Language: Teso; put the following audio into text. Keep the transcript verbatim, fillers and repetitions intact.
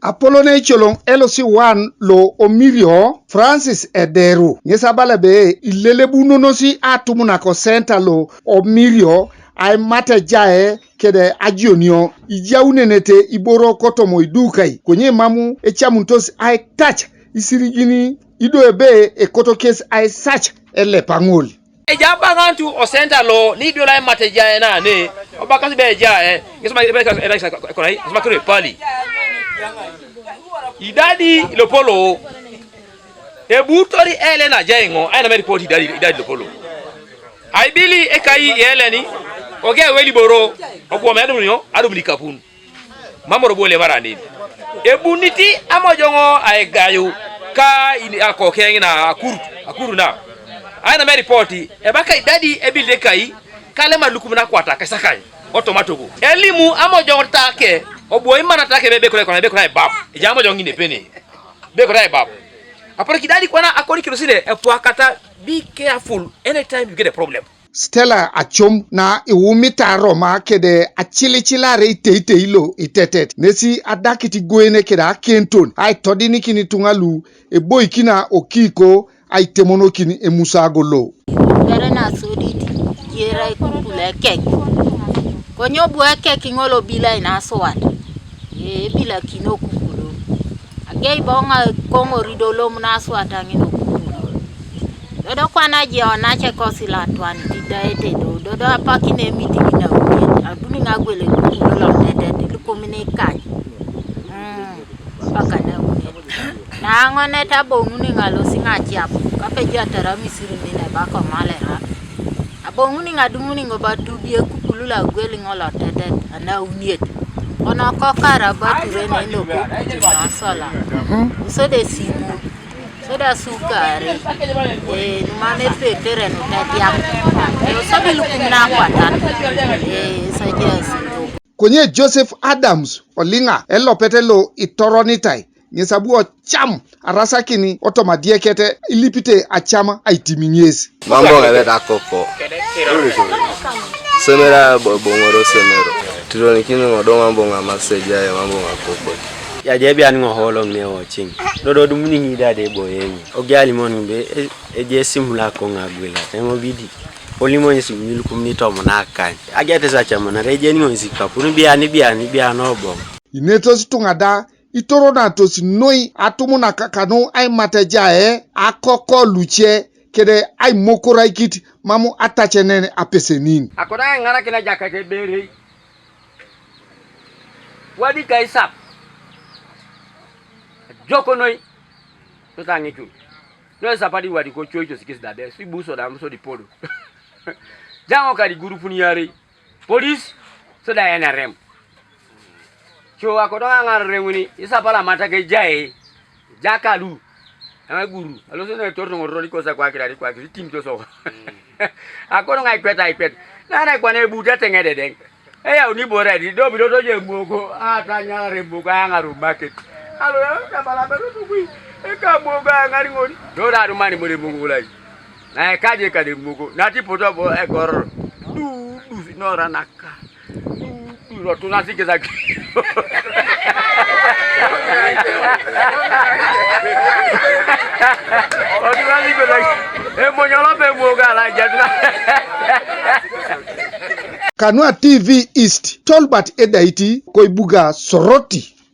Apolon ecoloŋ L C one lo Omirio, Francis Ederu, ŋes abala ebe ilelebunonos atum nako center lo Omirio aimat ejae kede ajonio ijaunenete iboro kotoma idukai, konye mam ecamunitos aitac isirigin, ido ebe ekoto kes aisac elepa ŋol. Eja abaŋanut o center lo nidio lo aimat ejae nane, obakasi be ejae, ŋes ma ebe erai, ŋes ma kere pali. Idadi lopolo, ebutori ele na jaiŋo, aina me report idadi, idadi lopolo. Aibili ekai eleni, oge weliboro, obuom adum nyo, adum nikapun. Mamoro bole maranin. Ebuniti amojoŋo aigayu ka ini akokeŋ na akurut, akurut na. Aina me report, ebaka idadi ebil dekai, kalema lukum nakwata kesakany, otomatogo. Elimu amojoŋ take, obuo imana take bebe kura ikona, bebe kura ibab. Eja amojoŋ ŋine pene. Bebe kura ibab. Apore kidadi kwana akoni kirosine, epwakata, be careful anytime you get a problem. Stella Acom na iwumita Roma kede acilicilare iteitei lo itetet, nesi adakit igoene kede akenton aitodinikin ituŋa lu eboikina okiko aitemonokin emusago lo. Kere nasodit, kiera ikukul ekek. Konye obu ekek ŋol obilai nasuwat. Ee, ebilakini okukulu. Agei bo ŋa koŋori do lom naswata ŋin okukulu. Dodo kwana je onace kosi latwan tidaete do, dodo apakine emitik nauniet, aduni ŋa gwele kukulu lotetet, ilukumin ikany. Mm, paka nauniet. Naŋonet aboŋuni ŋa losi ŋaciap, kapejatar amisiri mine bakomalera. Aboŋuni ŋadumuni ŋo batubie kukulu lagwel ŋo lotetet anauniet. Kono kokara baturene nobo kutunosola. Usode simu. Soda sukari. Eh, numame petere nutetiam. Eh, usobi lukum nakwatan. Eh, soja simu. Konye Joseph Adams Oliŋa elopet lo itoronitai, ŋes abu ocam arasakin otoma adieket ilipite acam aitimi ŋes. Mambo ŋa ebet akoko. Semera bo-, boŋoro semero. Tironikini ŋodo mambo ŋa maseja ya mambo ŋa koko. Yaje bian ŋo holoŋ ne wociŋ. Dodo dumuni ŋidade boyeŋi. Oge alimon be e-, eje simu lako ŋa gwila. Eŋo bidi. Olimonyis milukum nitomon akany. Agetes acamanare ejeni ŋoŋ sikapun bian, bian, bian oboŋ. Inetos ituŋa da itoronatos noi atumunak kanu aimat ejae akoko luce kede aimokoraikit mam atacenen apesenin. Akoto aiŋarakin Ejakait eberei, wadi ka isap, ajok noi, tutaŋicun. Noi isap adi wadi kocoitos kesi da be, sibu sodam sodi podo. Jaŋo kadi gurupun yarei. Polis, so da N R M. Co akoto ŋaŋar reŋuni, isapala matak ejai, jakalu, eŋa guru, aloso ne etor toŋor rodi kosa kwa kirari kwa kiri tim to so. Akoto ŋa ikwet aikwet, nana kwana ebut eteŋ ededeŋ. Eyauni bore di, do bilo toje mogo, ata nyara re mogo, ayaŋar market. Alo ya, kabala belo tukui, eka mogo ayaŋar ŋoni. Do da dumani bore mogo lai. Na ekaje kade mogo, nati poto bo egor. Du, du, nora naka. Du, du, rotu nasi ke saki. Rotu nasi ke saki. E monyolo pe mogo ala jatuna. Kanua T V East, Tolbert Edaiti, koibuga Soroti.